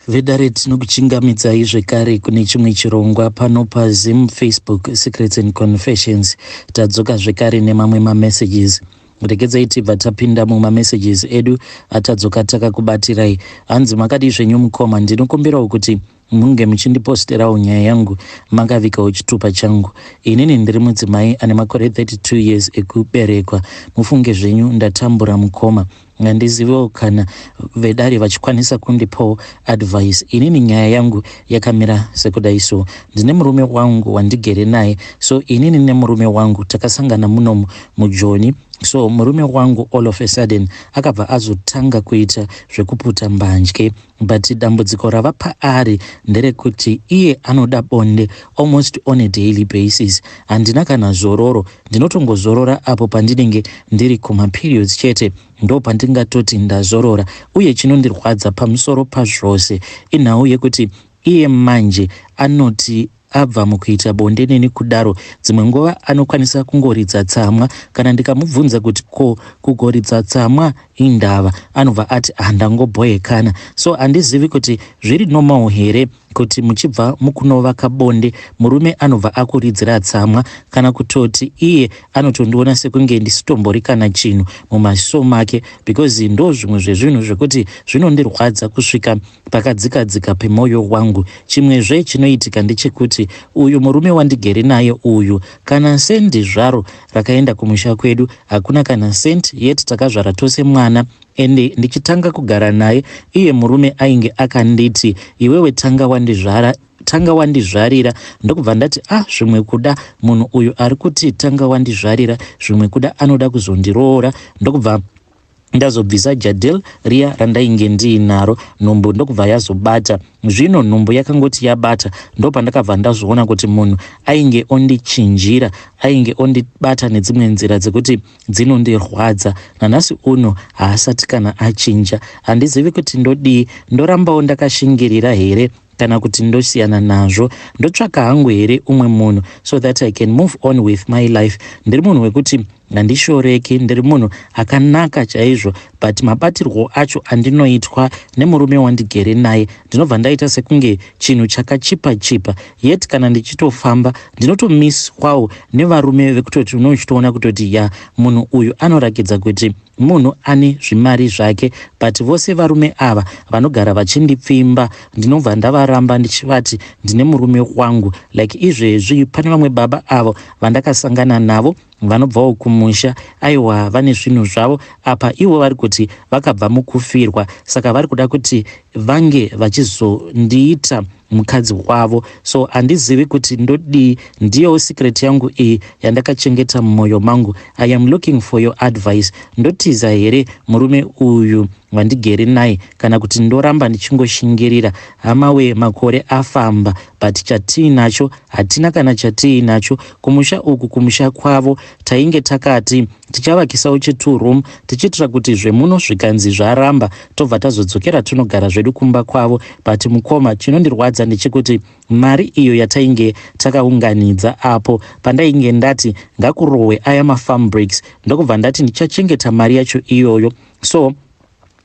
Vedare tinokuchingamidzai zvekare kune chimwe chirongwa pano paZim Facebook Secrets and Confessions. Tadzoka zvekare nemamwe mamessages. Regedzai tibva tapinda mumamessages edu atadzoka takakubatirai. Hanzi makadii zvenyu mukoma, ndinokumbirawo kuti munge muchindiposterawo nyaya yangu makavigawo chitupa changu. Inini ndiri mudzimai ane makore 32 years ekuberekwa. Mufunge zvenyu ndatambura mukoma. Handizivewo kana vedare vachikwanisa kundipawo advice. Inini nyaya yangu yakamira sekudai so. Ndine murume wangu wandigere naye. So inini nemurume wangu takasangana munomu mujoni. So murume wangu all of a sudden akabva azotanga kuita zvekuputa mbanje. But dambudziko rava paari nderekuti iye anoda bonde almost on a daily basis. Handina kana zororo, ndinotongozorora apo pandinenge ndiri kumaperiods chete ndopandingatoti ndazorora. Uye chinondirwadza pamusoro pazvose inhau yekuti iye manje anoti abva mukuita bonde neni kudaro dzimwe nguva anokwanisa kungoridza tsamwa kana ndikamubvunza kuti ko kugoridza tsamwa indava anobva ati handangobhoyekana. So handizivi kuti zviri normal here kuti muchibva mukunovaka bonde murume anobva akuridzira tsamwa kana kutoti iye anotondiona sekunge ndisitombori kana chinhu mumaziso make because ndo zvimwe zvezvinhu zvekuti zvinondirwadza kusvika pakadzika dzika pemwoyo wangu. Chimwezve chinoitika ndechekuti uyu murume wandigere naye uyu kana sendi zvaro rakaenda kumusha kwedu hakuna kana senti yet takazvara tose mwana ende ndichitanga kugara naye iye murume ainge akanditi iwewe tanga wandizvara tanga wandizvarira ndokubva ndati ah zvimwe kuda munhu uyu ari kuti tanga wandizvarira zvimwe kuda anoda kuzondiroora ndokubva ndazobvisa jadel riya randainge ndiinaro nhumbu ndokubva yazobata. Zvino nhumbu yakangoti yabata ndopandakabva ndazoona kuti munhu ainge ondichinjira ainge ondibata nedzimwe nzira dzekuti dzinondirwadza. Nanhasi uno haasati kana achinja. Handizivi kuti ndodii, ndorambawo ndakashingirira here kana kuti ndosiyana nazvo, ndotsvaka hangu here umwe munhu so that I can move on with my life. Ndiri munhu wekuti handishoreki, ndiri munhu akanaka chaizvo but mabatirwo acho andinoitwa nemurume wandigere naye ndinobva ndaita sekunge chinhu chakachipa chipa yet kana ndichitofamba ndinotomiswawo nevarume vekutoti unochitoona kutoti ya munhu uyu anorakidza kuti munhu ane zvimari zvake but vose varume ava vanogara vachindipfimba ndinobva ndavaramba ndichivati ndine murume wangu. Like izvezvi pane vamwe baba avo vandakasangana navo vanobvawo kumusha, aiwa vane zvinhu zvavo apa ivo vari kuti vakabva mukufirwa saka vari kuda kuti vange vachizondiita mukadzi wavo. So handizivi kuti ndodii. Ndiyowo secret yangu iyi yandakachengeta mumwoyo mangu. I am looking for your advice. Ndotiza here murume uyu wandigere naye kana kuti ndoramba ndichingoshingirira? Hamawe, makore afamba but chatiinacho hatina kana chatiinacho. Kumusha uku kumusha kwavo tainge takati tichavakisawo chi2 room tichiitira kuti zvemuno zvikanzi zvaramba tobva tazodzokera tinogara zvedu kumba kwavo. But mukoma, chinondirwadza ndechekuti mari iyo yatainge takaunganidza apo pandainge ndati ngakurohwe aya mafarm bricks ndokubva ndati ndichachengeta mari yacho iyoyo. So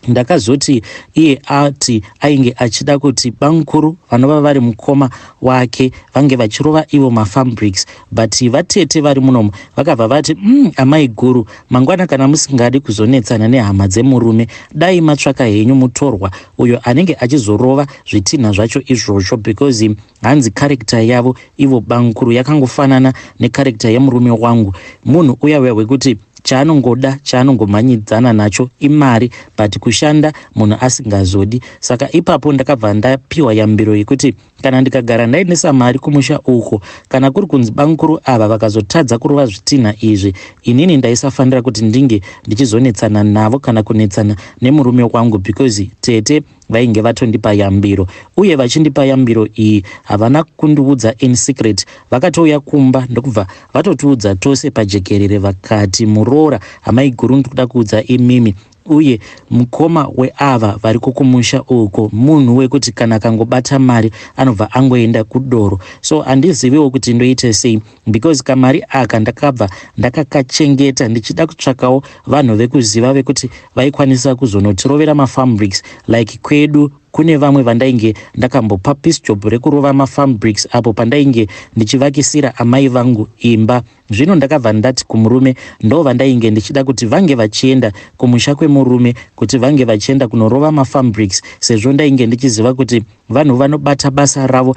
ndakazoti iye ati ainge achida kuti bamukuru vanova vari mukoma wake vange vachirova ivo mafarm bricks, but vatete vari munomu vakabva vati amai guru, mangwana kana musingadi kuzonetsana nehama dzemurume dai matsvaka henyu mutorwa uyo anenge achizorova zvitinha zvacho izvozvo, because hanzi character yavo ivo bamukuru yakangofanana necharacter yemurume wangu. Munhu uya uya wekuti chaanongoda chaanongomhanyidzana nacho imari, but kushanda munhu asingazodi. Saka ipapo ndakabva ndapiwa yambiro yekuti kana ndikagara ndaendesa mari kumusha uko, kana kuri kunzi bamukuru ava vakazotadza kurova zvitinha izvi, inini ndaisafanira kuti ndinge ndichizonetsana navo kana kunetsana nemurume wangu, because tete vainge vatondipa yambiro. Uye vachindipa yambiro iyi havana kundiudza in secret, vakatouya kumba ndokubva vatotiudza tose pajekerere, vakati muroora, amai guru, ndikuda kuudza imimi uye mukoma weava vari kukumusha uko munhu wekuti kana akangobata mari anobva angoenda kudoro. So handiziviwo kuti ndoite sei, because kamari aka ndakabva ndakakachengeta ndichida kutsvakawo vanhu vekuziva vekuti vaikwanisa kuzonotirovera mafarm bricks like kwedu. Kune vamwe vandainge ndakambopa piece job rekurova mafarm bricks apo pandainge ndichivakisira amai vangu imba. Zvino ndakabva ndati kumurume ndo vandainge ndichida kuti vange vachienda kumusha kwemurume kuti vange vachienda kunorova mafarm bricks sezvo ndainge ndichiziva kuti vanhu vanobata basa ravo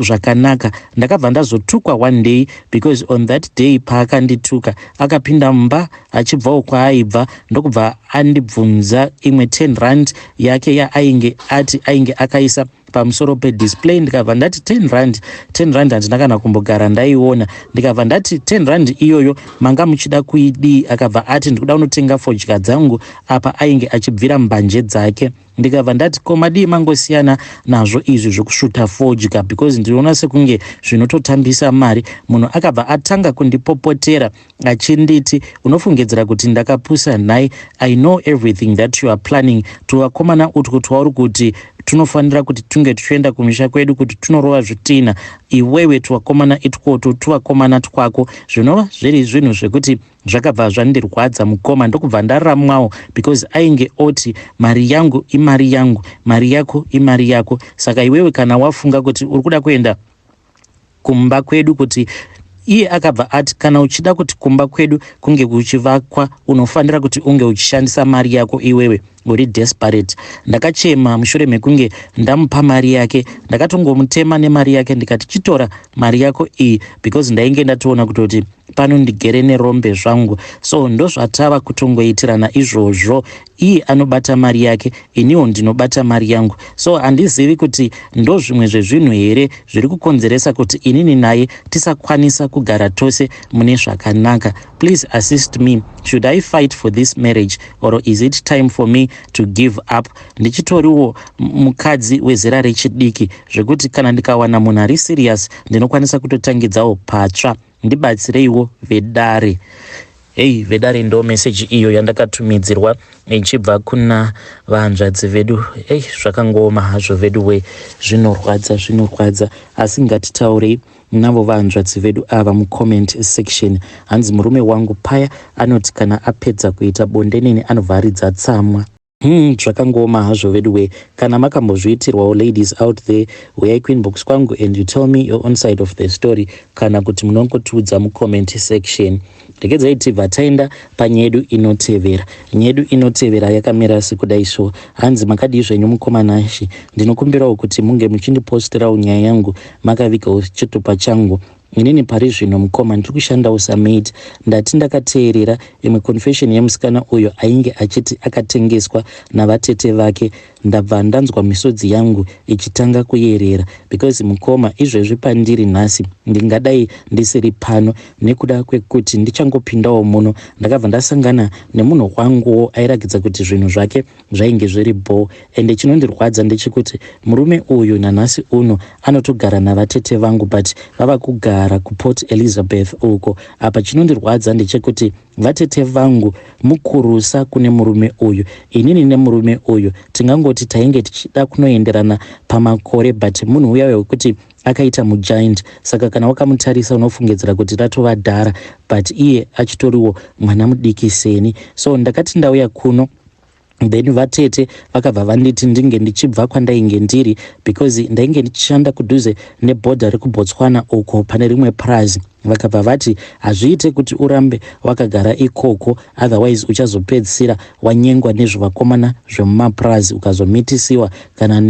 zvakanaka. Ndakabva ndazotukwa one day because on that day paakandituka akapinda mumba achibvawo kwaaibva ndokubva andibvunza imwe 10 rand yake yaainge ati ainge akaisa pamusoro pedisplay. Ndikabva ndati 10 rand, 10 rand handina kana kumbogara ndaiona. Ndikabva ndati 10 rand iyoyo manga muchida kuidii? Akabva ati ndikuda kunotenga fodya dzangu. Apa ainge achibvira mbanje dzake. Ndikabva ndati ko madii mangosiyana nazvo izvi zvekusvuta fodya, because ndinoona sekunge zvinototambisa mari. Munhu akabva atanga kundipopotera achinditi, "Unofungidzira kuti ndakapusa nhai? I know everything that you are planning. Tuvakomana utwo twauri kuti tunofanira kuti tunge tuchienda kumisha kwedu kuti tunorova zvitina, iwewe tuvakomana itwoto tuvakomana twako." Zvinova zviri zvinhu zvekuti zvakabva zvandirwadza, mukoma, ndokubva ndaramwawo because ainge oti mari yangu imari yangu, mari yako imari yako. Saka iwewe kana wafunga kuti uri kuda kuenda kumba kwedu kuti, iye akabva ati, kana uchida kuti kumba kwedu kunge kuchivakwa, unofanira kuti unge uchishandisa mari yako. Iwewe uri desperate. Ndakachema mushure mekunge ndamupa mari yake. Ndakatongomutema nemari yake ndikati, "Chitora mari yako iyi," because ndainge ndatoona kutoti pano ndigere nerombe zvangu. So ndozvatava kutongoitirana izvozvo. Iye anobata mari yake, iniwo ndinobata mari yangu. So handizivi kuti ndo zvimwe zvezvinhu here zviri kukonzeresa kuti inini naye tisakwanisa kugara tose mune zvakanaka. Please assist me. Should I fight for this marriage or is it time for me to give up? Ndichitoriwo mukadzi wezera rechidiki zvekuti kana ndikawana munhu ari serious ndinokwanisa kutotangidzawo patsva. Ndibatsireiwo, vedare. Hei vedare, ndo meseji iyo yandakatumidzirwa ichibva kuna vahanzvadzi vedu. Ei, zvakangooma hazvo vedu we, zvinorwadza, zvinorwadza, asi ngatitaurei navo vahanzvadzi vedu ava mucomment section. Hanzi murume wangu paya anoti kana apedza kuita bonde neni anobva aridza tsamwa. Zvakangooma hazvo vedu we. Kana makambozviitirwawo, ladies out there, uyai kuinbox kwangu and you tell me your own side of the story, kana kuti munongotiudza mucomment section. Regedzai tibva taenda panyaya yedu inotevera. Nyaya yedu inotevera yakamira sekudai so. Hanzi, "Makadii zvenyu, mukoma Nashe? Ndinokumbirawo kuti munge muchindiposterawo nyaya yangu makavigawo chitupa changu. Inini pari zvino, mukoma, ndiri kushandawo samaid. Ndati ndakateerera imwe confession yemusikana uyo ainge achiti akatengeswa navatete vake, ndabva ndanzwa misodzi yangu ichitanga kuyerera because, mukoma, izvezvi pandiri nhasi ndingadai ndisiri pano nekuda kwekuti ndichangopindawo muno ndakabva ndasangana nemunhu wanguwo airakidza kuti zvinhu zvake zvainge zviri bho. Ende chinondirwadza ndechekuti murume uyu nanhasi uno anotogara navatete vangu, but vava kugara kuPort Elizabeth uko. Apa chinondirwadza ndechekuti vatete vangu mukurusa kune murume uyu. Inini nemurume uyu tingangoti tainge tichida kunoenderana pamakore, but munhu uya wekuti akaita mugiant, saka kana wakamutarisa unofungidzira kuti ratova dhara, but iye achitoriwo mwana mudiki seni. So ndakati ndauya kuno, then vatete vakabva vanditi ndinge ndichibva kwandainge ndiri because ndainge ndichishanda kudhuze nebhodha rekuBotswana uko pane rimwe prazi. Vakabva vati hazviite kuti urambe wakagara ikoko, otherwise uchazopedzisira wanyengwa nezvevakomana zvemumapurazi, ukazomitisiwa kana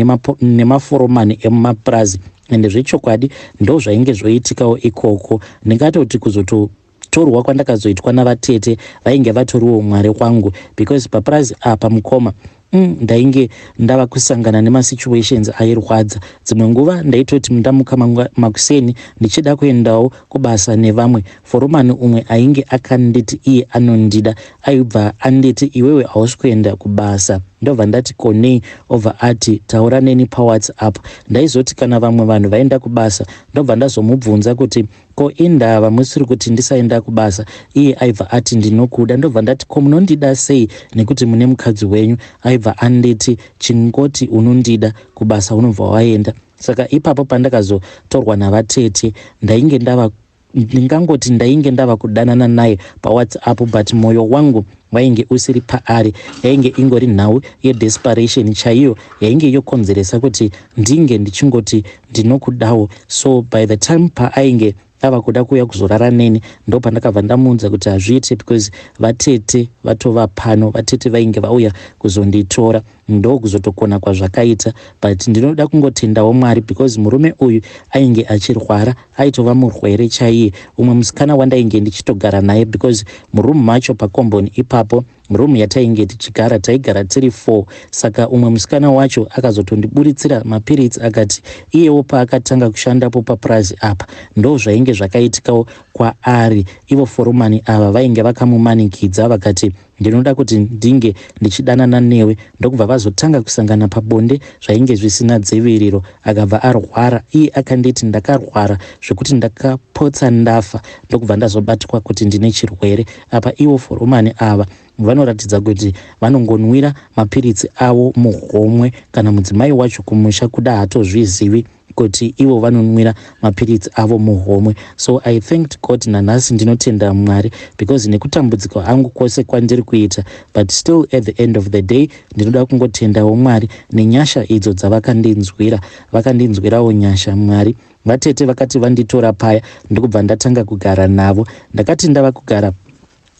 nemaforomani emumapurazi. Ende zvechokwadi ndo zvainge zvoitikawo ikoko. Ndingatoti kuzototorwa kwandakazoitwa navatete vainge vatoriwo mwari wangu because papurazi apa, mukoma, ndainge ndava kusangana nemasituations airwadza. Dzimwe nguva ndaitoti ndamuka makuseni ndichida kuendawo kubasa nevamwe, foromani umwe ainge akanditi iye anondida aibva anditi, 'Iwewe hausi kuenda kubasa.' Ndobva ndati, 'Konei?' Obva ati, 'Taura neni paWhatsApp.' Ndaizoti kana vamwe vanhu vaenda kubasa, ndobva ndazomubvunza kuti, 'Ko indava musiri kuti ndisaenda kubasa?' Iye aibva ati, 'Ndinokuda.' Ndobva ndati, 'Ko munondida sei nekuti mune mukadzi wenyu?' Aibva anditi, 'Chingoti unondida, kubasa unobva waenda.' Saka ipapo pandakazotorwa navatete, ndainge ndava, ndingangoti ndainge ndava kudanana naye paWhatsApp, but mwoyo wangu Wainge usiri paari, yainge ingori nhau yedesperation chaiyo yainge yokonzeresa kuti ndinge ndichingoti ndinokudawo. So by the time paainge ava kuda kuuya kuzorara neni, ndopandakabva ndamuudza kuti hazviite because vatete vatova pano. Vatete vainge vauya kuzonditora, ndokuzotokona kwazvakaita. But ndinoda kungotendawo Mwari because murume uyu ainge achirwara, aitova murwere chaiye. Umwe musikana wandainge ndichitogara naye, because muroom macho pakomboni ipapo, room yatainge tichigara, taigara tiri four. Saka umwe musikana wacho akazotondiburitsira mapiritsi, akati iyewo paakatanga kushandapo papurazi apa, ndo zvainge zvakaitikawo kwaari. Ivo foromani ava vainge vakamumanikidza, vakati, "Ndinoda kuti ndinge ndichidanana newe." Ndokubva vazotanga kusangana pabonde zvainge zvisina dziviriro, akabva arwara. Iye akanditi, "Ndakarwara zvekuti ndakapotsa ndafa, ndokubva ndazobatwa kuti ndine chirwere." Apa ivo foromani ava vanoratidza kuti vanongonwira mapiritsi avo muhomwe. Kana mudzimai wacho kumusha kuda hatozvizivi kuti ivo vanonwira mapiritsi avo muhomwe. So I thanked God. Nanhasi ndinotenda Mwari because nekutambudziko angu kwose kwandiri kuita, but still at the end of the day ndinoda kungotendawo Mwari nenyasha idzo dzavakandinzwira. Vakandinzwirawo nyasha Mwari. Vatete vakati vanditora paya, ndokubva ndatanga kugara navo. Ndakati ndava kugara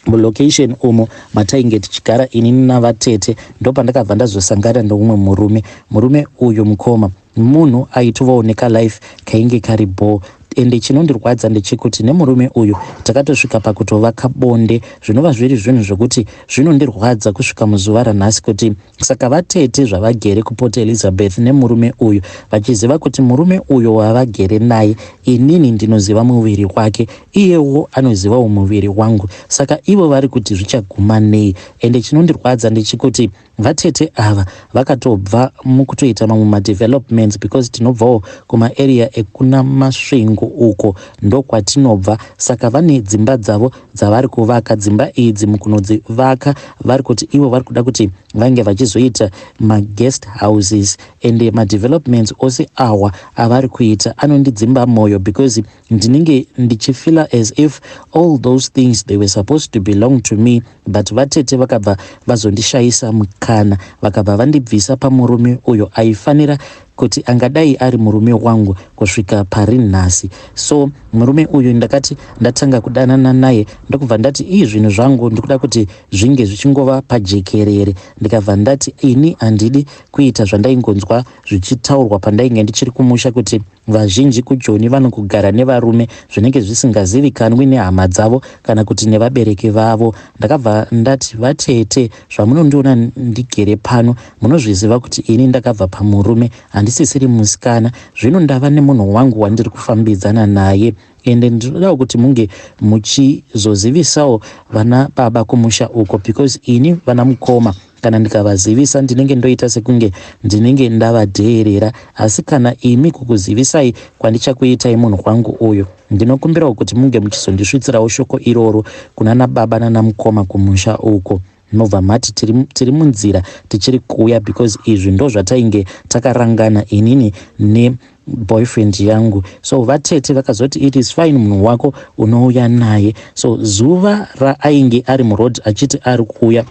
mulocation umo matainge tichigara inini navatete, ndopandakabva ndazosangana neumwe murume. Murume uyu, mukoma, munhu aitovawo nekalife kainge kari bho. Ende chinondirwadza ndechekuti nemurume uyu takatosvika pakutovaka bonde, zvinova zviri zvinhu zvokuti zvinondirwadza kusvika muzuva ranhasi, kuti saka vatete zvavagere kuPort Elizabeth nemurume uyu, vachiziva kuti murume uyu wavagere naye, inini ndinoziva muviri wake, iyewo anozivawo muviri wangu, saka ivo vari kuti zvichaguma nei? Ende chinondirwadza ndechekuti vatete ava vakatobva mukutoita mamwe madevelopments, because tinobvawo kumaarea ekuna Masvingo uko, ndokwatinobva. Saka vane dzimba dzavo dzavari kuvaka. Dzimba idzi mukunodzivaka, vari kuti ivo vari kuda kuti vange vachizoita maguest houses. Ende madevelopments ose awa avari kuita anondidzimba mwoyo, because ndinenge ndichifeela as if all those things, they were supposed to belong to me. But vatete vakabva vazondishayisa mukana, vakabva vandibvisa pamurume uyo aifanira kuti angadai ari murume wangu kusvika pari nhasi. So murume uyu ndakati ndatanga kudanana naye, ndokubva ndati, "Ii, zvinhu zvangu ndikuda kuti zvinge zvichingova pajekerere." Ndikabva ndati, "Ini handidi kuita zvandaingonzwa zvichitaurwa pandainge ndichiri kumusha, kuti vazhinji kuJoni vanokugara nevarume zvinenge zvisingazivikanwi nehama dzavo kana kuti nevabereki vavo." Ndakabva ndati, "Vatete, zvamunondiona ndigere pano, munozviziva kuti ini ndakabva pamurume, handisisiri musikana. Zvino ndava nemunhu wangu wandiri kufambidzana naye, ende ndinodawo kuti munge muchizozivisawo vana baba kumusha uko, because ini vana mukoma kana ndikavazivisa, ndinenge ndoita sekunge ndinenge ndavadheerera. Asi kana imi kukuzivisai kwandichakuitai munhu wangu uyu, ndinokumbirawo kuti munge muchizondisvitsirawo shoko iroro kuna nababa nanamukoma kumusha uko. Nobva mati tiri munzira, tichiri kuuya, because izvi ndo zvatainge takarangana inini neboyfriend yangu." So vatete vakazoti, "It is fine, munhu wako unouya naye." So zuva raainge ari muroad achiti ari kuuya,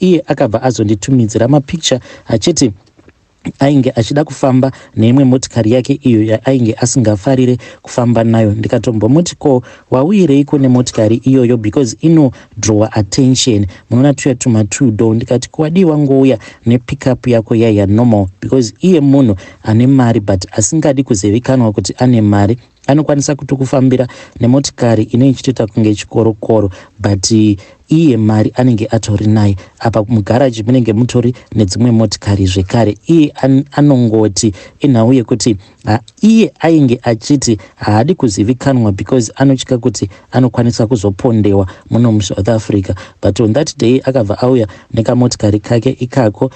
iye akabva azonditumidzira mapicture achiti ainge achida kufamba neimwe motikari yake iyo yaainge asingafarire kufamba nayo. Ndikatombomuti, "Ko wauyireiko nemotikari iyoyo? Because inodrawa attention, munoona tuya tumatudo." Ndikati, "Kuwadii wangouya nepickup yako yaiya normal?" Because iye munhu ane mari but asingadi kuzivikanwa kuti ane mari. Anokwanisa kutokufambira nemotikari ine ichitoita kunge chikorokoro, but iye mari anenge atori naye. Apa mugaraji munenge mutori nedzimwe motikari zvekare. Iye anongoti inhau yekuti iye ainge achiti haadi kuzivikanwa because anotya kuti anokwanisa kuzopondewa muno muSouth Africa. But on that day akabva auya nekamotikari kake ikako,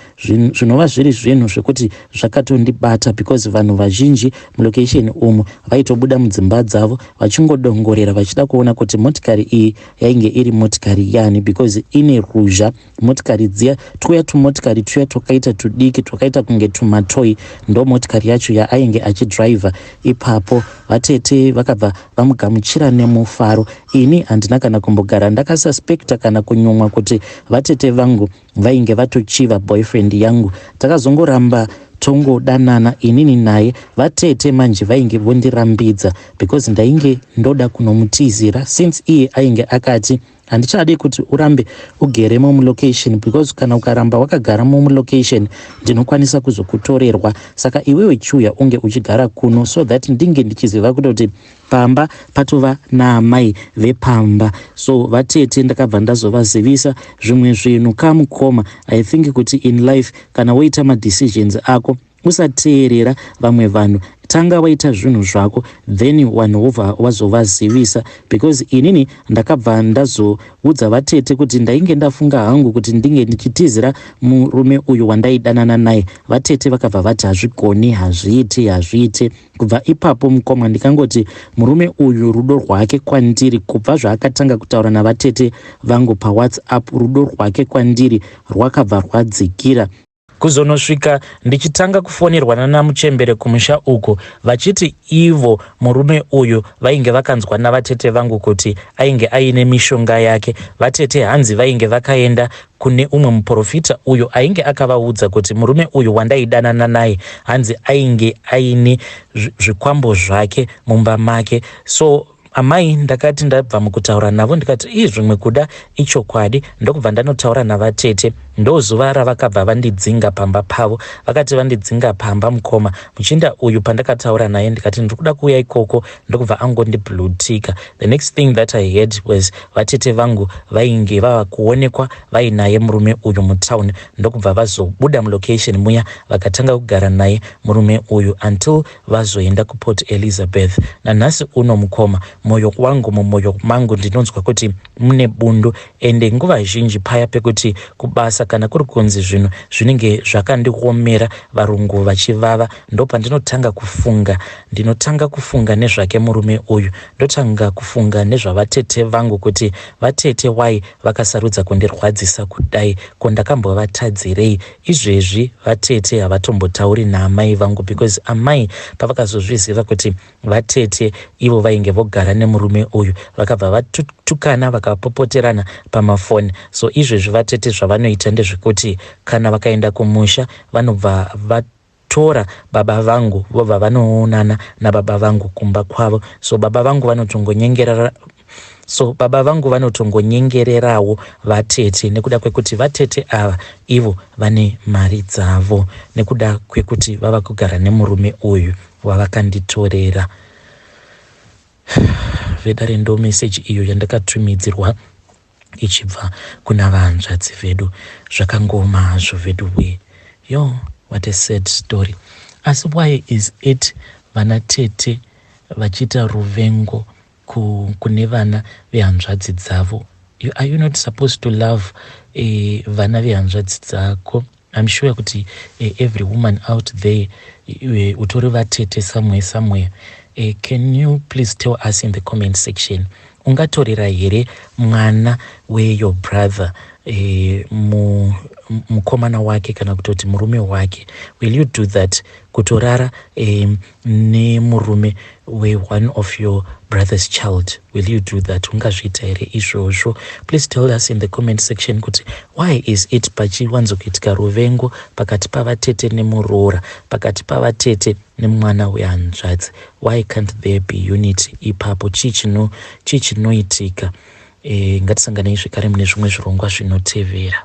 zvinova zviri zvinhu zvekuti zvakatondibata, because vanhu vazhinji mulocation umu vaitobuda mudzimba dzavo vachingodongorera, vachida kuona kuti motikari iyi yainge iri motikari yani. haidanhi because ine ruzha. Motikari dziya, twuya tumotikari twuya twakaita tudiki, twakaita kunge tumatoyi, ndo motikari yacho yaainge achidhiraivha ipapo. Vatete vakabva vamugamuchira nemufaro. Ini handina kana kumbogara ndakasuspecta kana kunyumwa kuti vatete vangu vainge vatochiva boyfriend yangu. Takazongoramba tongodanana inini naye. Vatete manje vainge vondirambidza because ndainge ndoda kunomutizira, since iye ainge akati, "Handichadi kuti urambe ugeremo mulocation, because kana ukaramba wakagaramo mulocation ndinokwanisa kuzokutorerwa. Saka iwewe chiuya unge uchigara kuno so that ndinge ndichiziva kutoti pamba patova naamai vepamba." So vatete ndakabva ndazovazivisa zvimwe zvinhu kamukoma. I think kuti in life, kana woita madecisions ako, usateerera vamwe vanhu. Tanga waita zvinhu zvako, then vanhu wobva wazovazivisa, because inini ndakabva ndazoudza vatete kuti ndainge ndafunga hangu kuti ndinge ndichitizira murume uyu wandaidanana naye. Vatete vakabva vati, "Hazvigoni, hazviiti, hazviiti." Kubva ipapo, mukoma, ndikangoti murume uyu, rudo rwake kwandiri, kubva zvaakatanga kutaura navatete vangu paWhatsApp, rudo rwake kwandiri rwakabva rwadzikira, kuzonosvika ndichitanga kufonerwa nanamuchembere kumusha uku vachiti ivo murume uyu vainge vakanzwa navatete vangu kuti ainge aine mishonga yake. Vatete hanzi vainge vakaenda kune umwe muprofita uyo ainge akavaudza kuti murume uyu wandaidanana naye hanzi ainge aine zvikwambo zvake mumba make. So amai, ndakati ndabva mukutaura navo, ndikati, "Ii, zvimwe kuda ichokwadi." Ndokubva ndanotaura navatete. Ndo zuva ravakabva vandidzinga pamba pavo. Vakati vandidzinga pamba, mukoma, muchinda uyu pandakataura naye ndikati ndiri kuda kuuya ikoko, ndokubva angondiblueticka. The next thing that I heard was vatete vangu vainge vava kuonekwa vainaye murume uyu mutown, ndokubva vazobuda mulocation muya, vakatanga kugara naye murume uyu until vazoenda kuPort Elizabeth. Nanhasi uno, mukoma, mwoyo wangu, mumwoyo mangu ndinonzwa kuti mune bundu. Ende nguva zhinji paya pekuti kubasa kana kuri kunzi zvinhu zvinenge zvakandiomera, varungu vachivava, ndopandinotanga kufunga. Ndinotanga kufunga nezvake murume uyu, ndotanga kufunga nezvavatete vangu, kuti vatete wai vakasarudza kundirwadzisa kudai? Ko ndakambovatadzirei? Izvezvi vatete havatombotauri naamai vangu, because amai pavakazozviziva kuti vatete ivo vainge vogara nemurume uyu, vakabva vatukana, vakapopoterana pamafoni. So izvezvi vatete zvavanoita ndezvekuti kana vakaenda kumusha, vanobva vatora baba vangu, vobva vanoonana nababa vangu kumba kwavo. So baba vangu vanotongonyengererawo vatete nekuda kwekuti vatete ava ivo vane mari dzavo, nekuda kwekuti vava kugara nemurume uyu wavakanditorera. Vedare, ndo meseji iyo yandakatumidzirwa ichibva kuna vahanzvadzi vedu. Zvakangoma hazvo vedu we. Yo, what a sad story. Asi why is it vana tete vachiita ruvengo kune vana vehanzvadzi dzavo? Are you not supposed to love vana vehanzvadzi dzako? I'm sure kuti every woman out there utori vatete somewhere, somewhere. Can you please tell us in the comment section, ungatorera here mwana weyour brother mukomana wake kana kutoti murume wake? Will you do that, kutorara nemurume weone of your brother's child? Will you do that? Ungazviita here izvozvo? Please tell us in the comment section kuti why is it pachiwanzokuitika ruvengo pakati pavatete nemuroora, pakati pavatete nemwana wehanzvadzi? Why can't there be unity ipapo? Chii chinoitika? Ngatisanganei zvekare mune zvimwe zvirongwa zvinotevera.